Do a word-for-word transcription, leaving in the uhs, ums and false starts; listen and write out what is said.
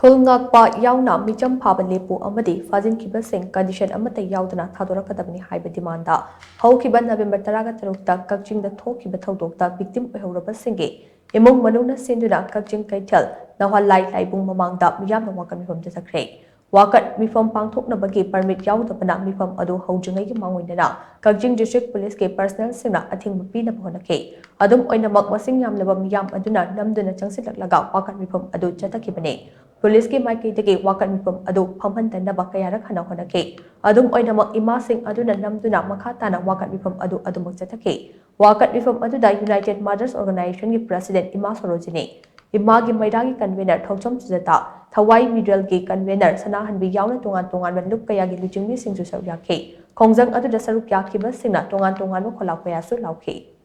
ꯈꯨꯜ ꯉꯥꯛꯄ ꯌꯥꯎꯅ ꯃꯤꯆꯝ ꯐꯥꯕ ꯂꯦꯞꯄꯨ ꯑꯃꯗꯤ ꯐꯥꯖꯤꯟꯈꯤꯕꯁꯤꯡ ꯀꯟꯗꯤꯁꯟ ꯑꯃꯠꯇ ꯌꯥꯎꯗꯅ ꯊꯥꯗꯣꯔꯛꯀꯗꯕꯅꯤ ꯍꯥꯏꯕ ꯗꯤꯃꯥꯟꯗ ꯍꯧꯈꯤꯕ ꯅꯕꯦꯝꯕꯔ ꯇꯔꯥꯒ ꯇꯔꯨꯛꯇ ꯀꯛꯆꯤꯡꯗ ꯊꯣꯛꯈꯤꯕ ꯊꯧꯗꯣꯛꯇ ꯚꯤꯛꯇꯤꯝ ꯑꯣꯏꯍꯧꯔꯕꯁꯤꯡꯒꯤ ꯏꯃꯨꯡ ꯃꯅꯨꯡꯅ ꯁꯤꯟꯗꯨꯅ ꯀꯛꯆꯤꯡ ꯀꯩꯊꯦꯜ ꯅꯋꯥꯂꯥꯏ ꯂꯥꯏꯕꯨꯡ ꯃꯃꯥꯡꯗ ꯃꯤꯌꯥꯝꯅ ꯋꯥꯀꯠ ꯃꯤꯐꯝ ꯆꯠꯊꯈ꯭ꯔꯦ꯫ ꯋꯥꯀꯠ ꯃꯤꯐꯝ ꯄꯥꯡꯊꯣꯛꯅꯕꯒꯤ ꯄꯔꯃꯤꯠ ꯌꯥꯎꯗꯕꯅ ꯃꯤꯐꯝ ꯑꯗꯨ ꯍꯧꯗ꯭ꯔꯤꯉꯩꯒꯤ ꯃꯥꯡꯑꯣꯏꯅꯅ ꯀꯛꯆꯤꯡ ꯗꯤꯁꯇ꯭ꯔꯤꯛ ꯄꯨꯂꯤꯁꯀꯤ ꯄꯔꯁꯅꯦꯜꯁꯤꯡꯅ ꯑꯊꯤꯡꯕ ꯄꯤꯅꯕ ꯍꯣꯠꯅꯈꯤ꯫ ꯑꯗꯨꯝ ꯑꯣꯏꯅꯃꯛ, ꯃꯁꯤꯡ ꯌꯥꯝꯂꯕ ꯃꯤꯌꯥꯝ ꯑꯗꯨꯅ ꯅꯝꯗꯨꯅ ꯆꯪꯁꯤꯜꯂꯛꯂꯒ ꯋꯥꯀꯠ ꯃꯤꯐꯝ ꯑꯗꯨ ꯆꯠꯊꯈꯤꯕꯅꯤ꯫ ꯄꯨꯂꯤꯁꯀꯤ ꯃꯥꯏꯀꯩꯗꯒꯤ ꯋꯥꯀꯠ ꯃꯤꯐꯝ ꯑꯗꯨ ꯐꯝꯍꯟꯗꯅꯕ ꯀꯌꯥꯔꯛ ꯍꯟꯅ ꯍꯣꯠꯅꯈꯤ꯫ ꯑꯗꯨꯝ ꯑꯣꯏꯅꯃꯛ, ꯏꯃꯥꯁꯤꯡ ꯑꯗꯨꯅ ꯅꯝꯗꯨꯅ ꯃꯈꯥ ꯇꯥꯅ ꯋꯥꯀꯠ ꯃꯤꯐꯝ ꯑꯗꯨ ꯑꯗꯨꯃꯛ ꯆꯠꯊꯈꯤ꯫ ꯋꯥꯀꯠ ꯃꯤꯐꯝ ꯑꯗꯨꯗ United Mothers Organizationꯒꯤ ꯄ꯭ꯔꯁꯤꯗꯦꯟ ꯏꯃꯥ ꯁꯣꯔꯣꯖꯤꯅꯤ, ꯏꯃꯥꯒꯤ ꯃꯩꯔꯥꯒꯤ ꯀꯟꯚꯦꯅꯔ ꯊꯧꯆꯝ ꯁꯨꯖꯥꯇꯥ, ꯊꯋꯥꯏ ꯃꯤꯔꯦꯜꯒꯤ ꯀꯟꯚꯦꯅꯔ ꯁꯅꯥꯍꯟꯕꯤ ꯌꯥꯎꯅ ꯇꯣꯉꯥꯟ ꯇꯣꯉꯥꯟꯕ ꯂꯨꯞ ꯀꯌꯥꯒꯤ ꯂꯨꯆꯤꯡꯕꯤꯁꯤꯡꯁꯨ ꯁꯔꯨꯛ ꯌꯥꯈꯤ꯫ ꯈꯣꯡꯖꯪ ꯑꯗꯨꯗ ꯁꯔꯨꯛ ꯌꯥꯈꯤꯕꯁꯤꯡꯅ ꯇꯣꯉꯥꯟ ꯇꯣꯉꯥꯟꯕ ꯈꯣꯜꯂꯥꯎ ꯀꯌꯥꯁꯨ ꯂꯥꯎꯈꯤ꯫